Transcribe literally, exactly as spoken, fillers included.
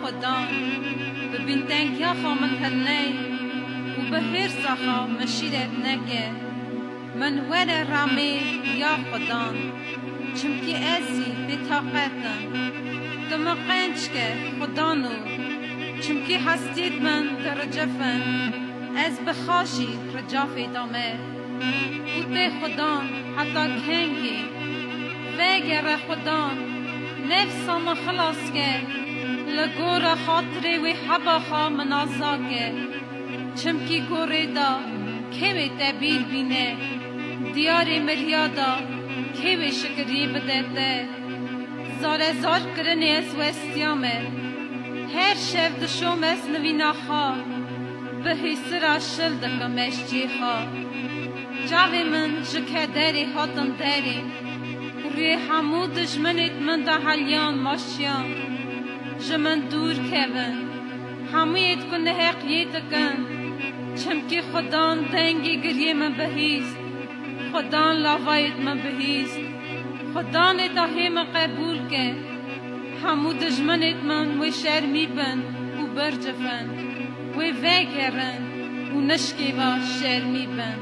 Xudan, bi bîntengiya xwe min hilney û bi hêrsa xwe min şîret neke. Min were ramê ya Xudan, çimkî ez jî bêtaqet im. Tu min qenc ke, Xudano, çimkî hestiyêd min diricifin, ez bi xwe jî ricafê dame. Û tê Xudan heta kengî? Vegere Xudan, nefsa min xilas ke, li gora xatirê wê heba xwe min aza ke. Çimkî gorê de kê wê tebîr bîne, diyarê miriya de kê wê şikiriyê bide te. Zare zar kirinê ez westiyame. Her şev dişom ez nivîna xwe, bi hîsira şil dikim ez cihê xwe. Çavê min ji kederê hatin derê, rûyê hemû dijminêd min de heliyan maşiyan. Ji min dûr kevin, hemûyêd ku neheqiyê dikin, çimkî Xudan dengê giriyê min bihîst. Xudan lavayêd min bihîst. Xudanê tahê min qebûl ke. Hemû dijminêd min wê şermî bin û bircifin. Wê vegerin û nişkêva şermî bin.